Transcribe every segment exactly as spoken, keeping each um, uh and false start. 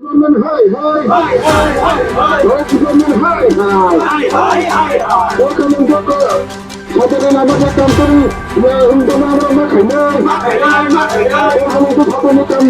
Government hai hai. Hai hai hai hai. Bharat government hai hai. Hai hai hai hai. Welcome and welcome. Saudara nama saya Kamsari. Ya, untuk nama makan. Makan, makan. Welcome untuk Papa Makan.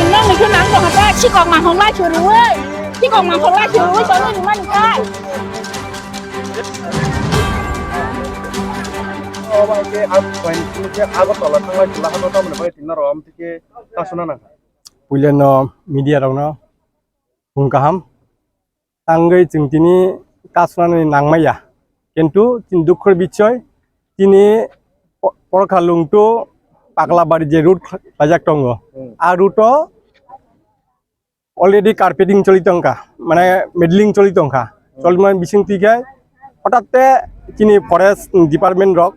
Nang ni khun ang dong hata, sikok mang hong lai churu oi. Sikok mang hong lai churu oi, tong ni mani kai. Obo hai khe ang Agartala thanglai chwla hano tamoni bagwi tingna rw am tike kasuna nang. Puilano media rokno phung kaham. Tangwi chwng tini kasnani nangmaya. Kintu chini dukho bichoi, tini po-, Porkha Lungtu Paklabari je route khlajak tongo. Hmm. A route o already carpeting choli tongkha, mane middling choli tongkha. Hmm. Choli mane bising twi khe hothat te chini forest department rok,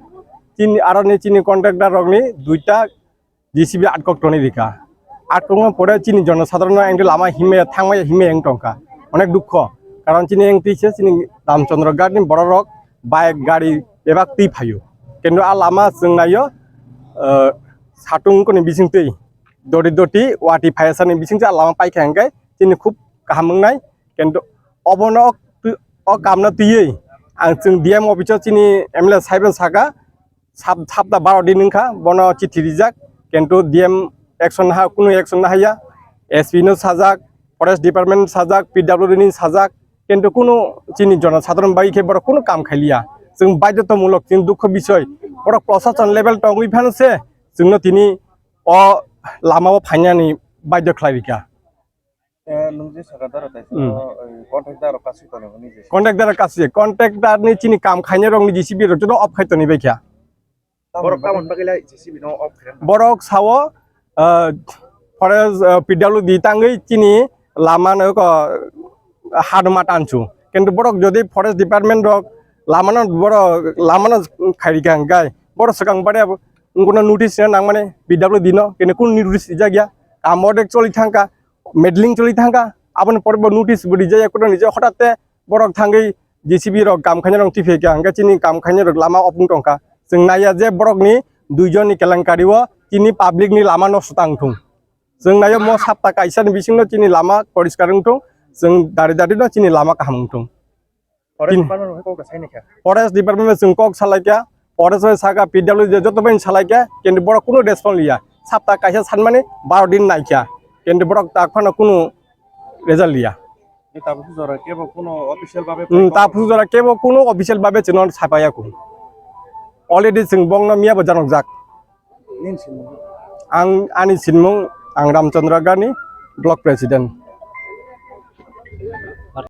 chini aroni chini contractor rokni duita J C B atkok toni rikha. Atkokno pore chini jonosadharon no engti lama himya thangmaya himya wng tongkha. Onek dukho. Karon chini engti se chini Ramchandra Ghat ni borok rok bike gari bebak twi phaio. Kintu a lama chwng naio, eh, satung koni bising twi doti doti wati phaiya sani bising se a lama paikha hwnkhe chini khub kaham wngnai. Kintu obono o, o kamno twiwi ang chwng D M office o chini M L A saibo saka, sap-, sapta baro din wngkha, bono chithi rijak, kintu D M action ha, kunu action nahaiya, S P no sajak, forest department sajak, P W D ni sajak, kintu kunu chini jonosadharon bai khe borok kunu kam khailiya. Chwng baidhotamulok, chini dukho bisoi, borok prosason level tongwi phano se chwngno tini o lama o phainani baidho khlai rikha. Eh, nwng je saka daro tai Hmm. Sano, eh, contractor rok kasi toni hwnwi je. Contractor kasi, contractor ni chini kam khainai rok ni J C B rok joto off khai toni bai kha. Borok tamoni bagwi lai J C B no off khai rwkha? Borok sao, eh, forest, eh, P W D tangwi chini lama no ko, eh, haduma tansu. Kintu borok jodi forest department rok lama no borok lama no khairikha hwnkhe borok swkang bare abo wngkuna notice nangmani P W D no, kintu kun notice rijak ya. Kam ordek choli thangkha. Meddling choli thangkha, aboni pore bo notice bo rijak, ekota rijak, hothat te borok thangwi J C B rok kam khainai rok twi phaikha, hwnkhe chini kam khainai rok lama opung tongkha. Chwng naiya je borokni duijon ni kelenkari o chini public ni lama nosto tang thung. Chwng naiya mo sapta kaisa ni bisingno chini lama poriskar wng thung, chwng dari dari no chini lama kaham wng thung. Forest Tin- Department rok kok sai naikha? Forest Department bai chwng kok salaikha, forest bai saka P W D joto bai salaikha, kintu borok kunu response liya. Sapta kaisa sanmani baro din naikha, kintu borok tak phano kunu result liya. Ni tabuk jora kebo kunu official babe Hmm, tabuk jora kebo kunu official babe chwngno sapaiya kunu. Already chwng bongno miya bo janokjak. Nini sinmung? Ang ani sinmung, ang Ramchandra Gani, block president.